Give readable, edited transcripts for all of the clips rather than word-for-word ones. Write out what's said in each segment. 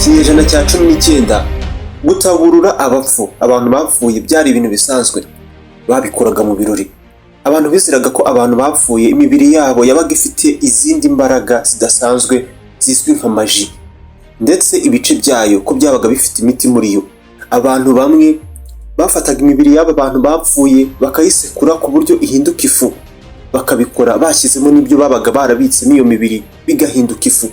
Kinyejana cya 19, gutaburura abapfu, abantu bapfuye, byari ibintu bisanzwe. Babikoraga mu birori. Abantu bizeraga ko abantu bapfuye imibiri yabo yabaga ifite izindi mbaraga zidasanzwe zizwi nka magie, ndetse ibice byayo ko byabaga bifite imiti muri yo. Abantu bamwe bafataga imibiri y'aba bantu bapfuye bakayisekura ku buryo ihinduka ifu, bakabikora bashyizemo n'ibyo babaga barabitsemo iyo mibiri, bigahinduka ifu.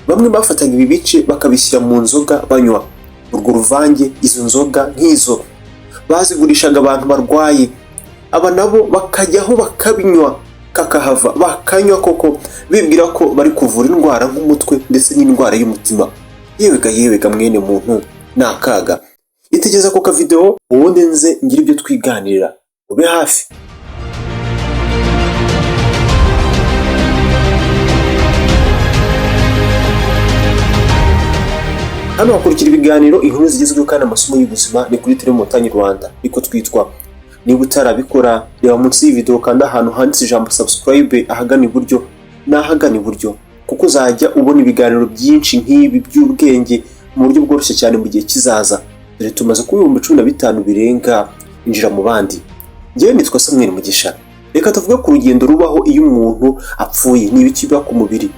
Bamwe bafataga ibi bice bakabishyira mu nzoga banywa urwo ruvange. Izo nzoga nk'izo bazigurishaga abantu barwaye, aba nabo bakajyaho bakabinywa kakahava, bakanywa koko bibwira ko bari kuvura indwara nk'umutwe ndetse n'indwara y'umutima. Yewega yewega, mwene muntu, ni akaga. Itegereza ako kavidewo, ubundi nze ngire ibyo twiganirira, ube hafi. Hano hakurikira ibiganiro, inkuru zigezweho kandi amasomo y'ubuzima. Ni kuri Telemontagne Rwanda, niko twitwa. Niba utarabikora, reba munsi y'iyi video, kandi ahantu handitse ijambo "subscribe" ahagana iburyo n'ahagana iburyo, kuko uzajya ubona ibiganiro byinshi nk'ibi by'ubwenge mu buryo bworoshye cyane mu gihe kizaza. Dore tumaze kuba 15,000 birenga. Injira mu bandi. Njyewe nitwa Samuel Mugisha. Reka tuvuge ku rugendo rubaho iyo umuntu apfuye. Ni ibiki biba ku mubiri?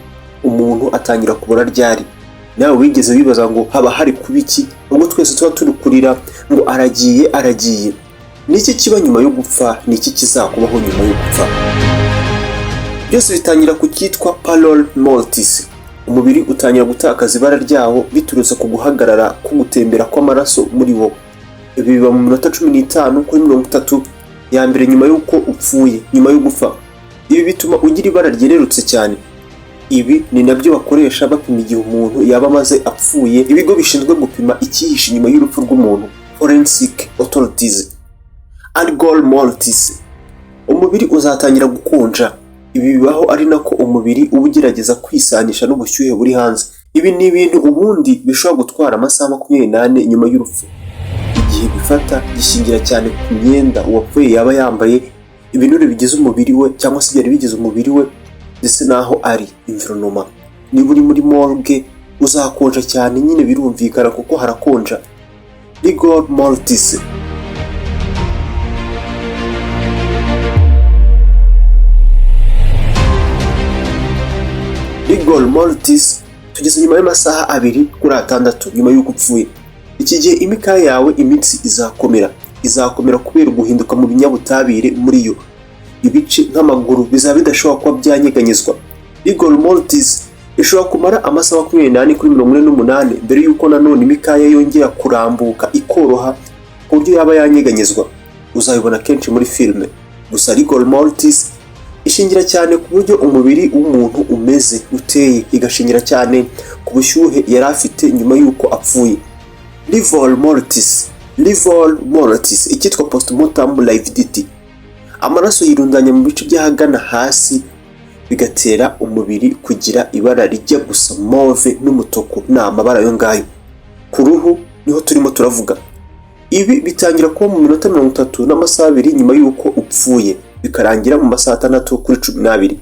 Umuntu atangira kubora ryari? Nawe wigeze wibaza ngo haba hari kuba iki ubwo twese tuba turi kurira ngo aragiye, aragiye? Ni iki kiba nyuma yo gupfa? Ni iki kizakubaho nyuma yo gupfa? Byose bitangira ku cyitwa pallor mortis. Umubiri utangira gutakaza ibara ryawo biturutse ku guhagarara ko gutembera kw'amaraso muri wo. Ibi biba mu minota 15 kuri 30 ya mbere nyuma y'uko upfuye, nyuma yo gupfa. Ibi bituma ugira ibara ryererutse cyane. Ibi ni nabyo bakoresha bapima igihe umuntu yaba amaze apfuye. Ibigo bishinzwe gupima icyihishe inyuma y'urupfu rw'umuntu, forensic authorities. Algor mortis, umubiri uzatangira gukonja. Ibi bibaho ari nako umubiri uba ugerageza kwisanisha n'ubushyuhe buri hanze. Ibi ni ibintu ubundi bishobora gutwara amasaha 24 nyuma y'urupfu. Igihe bifata gishingira cyane ku myenda uwapfuye yaba yambaye, ibinure bigize umubiri we cyangwa se byari bigize umubiri we, ndetse n'aho ari, environment. Niba uri muri morgue uzakonja cyane nyine, birumvikana kuko harakonja. Rigor mortis. Rigor mortis, tugeze nyuma y'amasaha 2 kuri 6 nyuma y'uko upfuye. Iki gihe imikaya yawe, imitsi izakomera, izakomera kubera guhinduka mu binyabutabire muri yo. Ibice nk'amaguru bizaba bidashobora kuba byanyeganyezwa. Rigor mortis ishobora kumara amasaha 24 kuri 48 mbere y'uko nanone imikaya yongera kurambuka, ikoroha ku buryo yaba yanyeganyezwa. Uzabibona kenshi muri filime. Gusa rigor mortis ishingira cyane ku buryo umubiri w'umuntu umeze, uteye, igashingira cyane ku bushyuhe yari afite nyuma y'uko apfuye. Livor mortis, livor mortis, icyitwa postmortem lividity. Amaraso yirundanya mu bice by'ahagana hasi, bigatera umubiri kugira ibara rijya gusa mauve n'umutuku. Ni amabara ayo ngayo ku ruhu niho turimo turavuga. Ibi bitangira kuba mu minota 30 n'amasaha 2 nyuma y'uko upfuye, bikarangira mu masaha 6 kuri 12.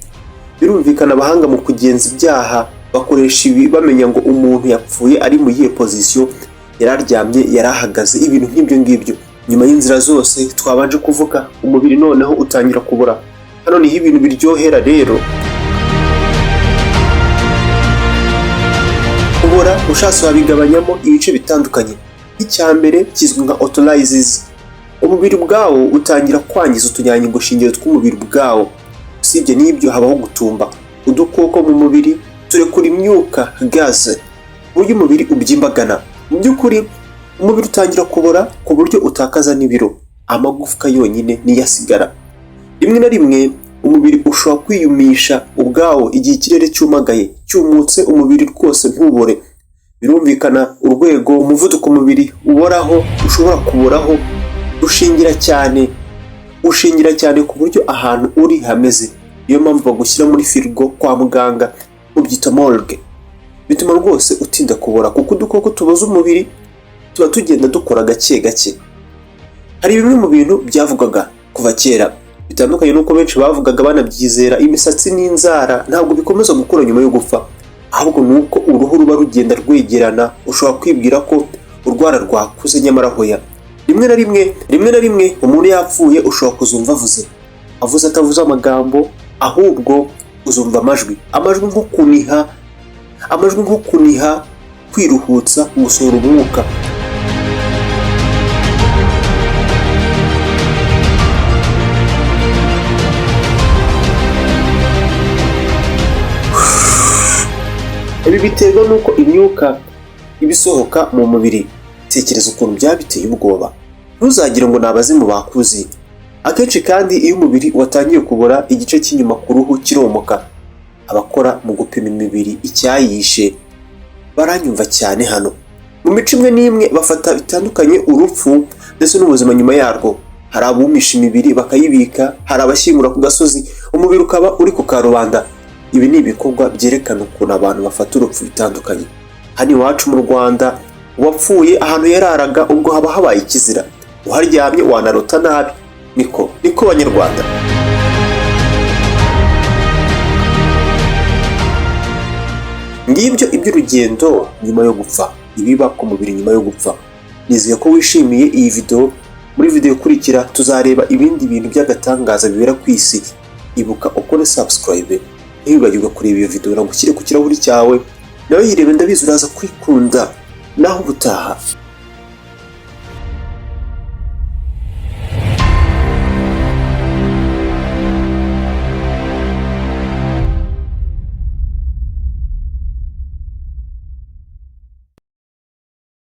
Birumvikana, abahanga mu kugenza ibyaha bakoresha ibi bamenya ngo umuntu yapfuye ari mu yihe position, yari aryamye, yari ahagaze, ibintu nk'ibyo ngibyo. Nyuma y'inzira zose twabanje kuvuga, umubiri noneho utangira kubura. Hano niho ibintu biryohera rero. Kubora ushatse wabigabanyamo ibice bitandukanye. Icya mbere kizwi nka autolysis. Umubiri ubwawo utangira kwangiza utunyangingo shingiro tw'umubiri ubwawo. Usibye n'ibyo, habaho gutumba. Udukoko mu mubiri turekura imyuka, gaze, ku buryo umubiri ubyimbagana. Mu by'ukuri umubiri utangira kubora ku buryo utakaza n'ibiro, amagufwa yonyine niyo asigara. Rimwe na rimwe umubiri ushobora kwiyumisha ubwawo igihe ikirere cyumagaye, cyumutse, umubiri rwose ntubore. Birumvikana, urwego, umuvuduko umubiri uboraho, ushobora kuboraho, ushingira cyane ku buryo ahantu uri hameze. Niyo mpamvu bagushyira muri firigo kwa muganga, mubyita morgue. Bituma rwose utinda kubora, kuko udukoko tuboza umubiri tuba tugenda dukora gake gake. Hari bimwe mu bintu byavugwaga kuva kera bitandukanye n'uko benshi bavugaga banabyizera. Imisatsi n'inzara ntabwo bikomeza gukura nyuma yo gupfa, ahubwo bikomeza gukura mu gihe gito. Ahubwo ni uko uruhu ruba rugenda rwegerana. Ushobora kwibwira ko urwara rwakuze, nyamara hoya. Rimwe na rimwe umuntu yapfuye ushobora kuzumva avuze atavuze amagambo, ahubwo uzumva amajwi nko kuniha, kwiruhutsa, gusohora umwuka. Ibi biterwa n'uko imyuka iba isohoka mu mubiri. Tekereza ukuntu byaba biteye ubwoba! Ntuzagire ngo ni abazimu bakuzi. Akenshi kandi iyo umubiri watangiye kubora, igice cy'inyuma ku ruhu kiromoka. Abakora mu gupima imibiri icyayishe baranyumva cyane hano. Mu mico imwe n'imwe bafata bitandukanye urupfu ndetse n'ubuzima nyuma yarwo. Hari abumisha imibiri bakayibika, hari abashyingura ku gasozi, umubiri ukaba uri ku karubanda. Ibi ni ibikorwa byerekana ukuntu abantu bafata urupfu bitandukanye. Hano iwacu mu Rwanda, uwapfuye ahantu yararaga ubwo haba habaye ikizira, uharyamye wanarota nabi. Niko banyarwanda. Ngibyo iby'urugendo nyuma yo gupfa, ibiba ku mubiri nyuma yo gupfa. Nizeye ko wishimiye iyi video. Muri video ikurikira tuzareba ibindi bintu by'agatangaza bibera ku isi. Ibuka ukore subscribe, ntiwibagirwe kureba iyo video. Nagushyire ku kirahuri cyawe nawe yirebe, ndabizi uraza kwikunda. Naho ubutaha.